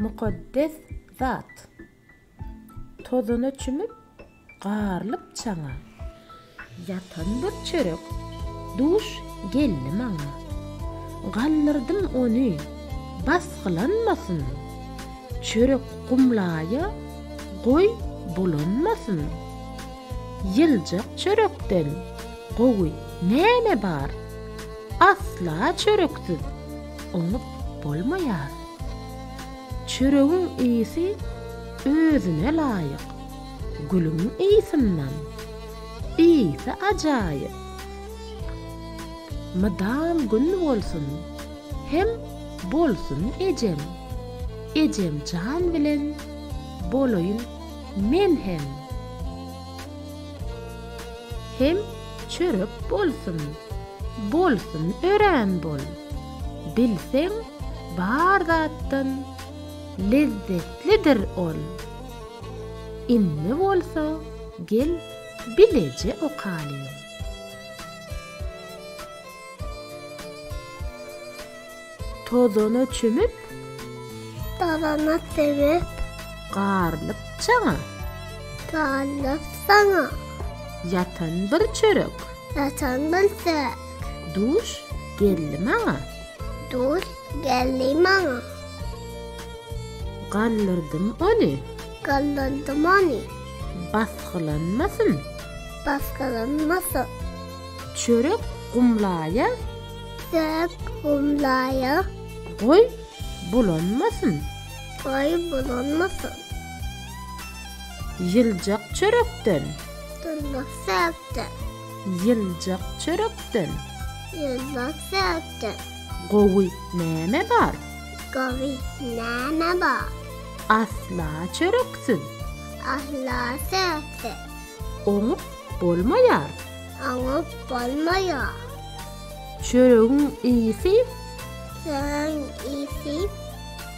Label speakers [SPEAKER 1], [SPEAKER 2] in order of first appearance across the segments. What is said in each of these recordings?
[SPEAKER 1] Mukaddes zat. Tozana çümüp, garylyp çaňa. Ýatan bir çörek duş geldi maňa. Galdyrdym ony, basgylanmasyn. Çörek gumlaýa, goý, bulanmasyn. Ýyljak çörekden gowy näme bar? Asla çöreksiz oňup bolmaýar. Çöregiň ysy özüne laýyk, Gülüň ysyndan ysy ajaýyp. Mydam gün bolsun, hem bolsun ejem, Ejem jan bilen bolaýyn men hem. Hem çörek bolsun, bolsun örän bol. Bilseň, bar zatdan lezzetlidir ol. Indi bolsa gel bileje okalyň. Tozana çümüp.
[SPEAKER 2] Tozana çümüp.
[SPEAKER 1] Garylyp çaňa.
[SPEAKER 2] Garylyp çaňa.
[SPEAKER 1] Ýatan bir çörek.
[SPEAKER 2] Ýatan bir çörek.
[SPEAKER 1] Duş geldi maňa.
[SPEAKER 2] Duş geldi maňa.
[SPEAKER 1] Galdyrdym ony.
[SPEAKER 2] Galdyrdym ony.
[SPEAKER 1] Basgylanmasyn.
[SPEAKER 2] Basgylanmasyn.
[SPEAKER 1] Çörek gumlaýa.
[SPEAKER 2] Çörek gumlaýa.
[SPEAKER 1] Goý, bulanmasyn.
[SPEAKER 2] Goý, bulanmasyn.
[SPEAKER 1] Ýyljak çörekden.
[SPEAKER 2] Ýyljak çörekden.
[SPEAKER 1] Ýyljak çörekden.
[SPEAKER 2] Ýyljak çörekden.
[SPEAKER 1] Gowy näme bar?
[SPEAKER 2] Gowy näme bar?
[SPEAKER 1] Asla çöreksiz.
[SPEAKER 2] Asla çöreksiz.
[SPEAKER 1] Oňup bolmaýar.
[SPEAKER 2] Oňup bolmaýar.
[SPEAKER 1] Çöregiň ysy.
[SPEAKER 2] Çöregiň ysy.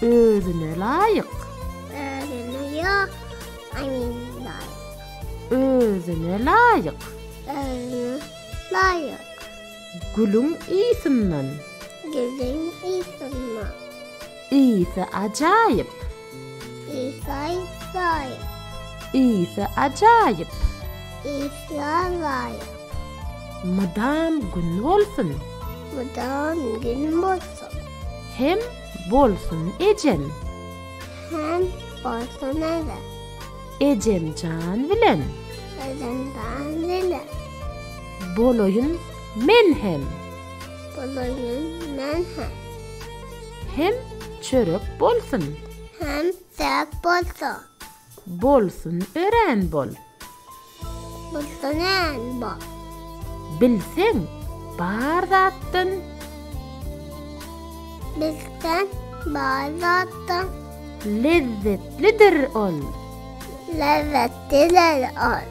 [SPEAKER 1] Özüne laýyk.
[SPEAKER 2] Özüne ýok. I mean laýyk.
[SPEAKER 1] Özüne laýyk.
[SPEAKER 2] Özüne laýyk.
[SPEAKER 1] Gülüň ysyndan.
[SPEAKER 2] Gülüň ysyndan.
[SPEAKER 1] Ysy ajaýyp.
[SPEAKER 2] Ysy ajaýyp.
[SPEAKER 1] Ysy ajaýyp.
[SPEAKER 2] Ysy ajaýyp.
[SPEAKER 1] Mydam gün bolsun.
[SPEAKER 2] Mydam gün bolsun.
[SPEAKER 1] Hem bolsun ejem.
[SPEAKER 2] Hem bolsun ejem.
[SPEAKER 1] Ejem jan bilen.
[SPEAKER 2] Ejem jan bilen.
[SPEAKER 1] Bolaýyn men hem.
[SPEAKER 2] Bolaýyn men hem.
[SPEAKER 1] Hem çörek bolsun.
[SPEAKER 2] Hem çörek bolsun.
[SPEAKER 1] Bolsun örän bol.
[SPEAKER 2] Bolsun örän bol.
[SPEAKER 1] Bilseň, bar zatdan.
[SPEAKER 2] Bilseň, bar zatdan.
[SPEAKER 1] Lezzetlidir ol.
[SPEAKER 2] Lezzetlidir ol.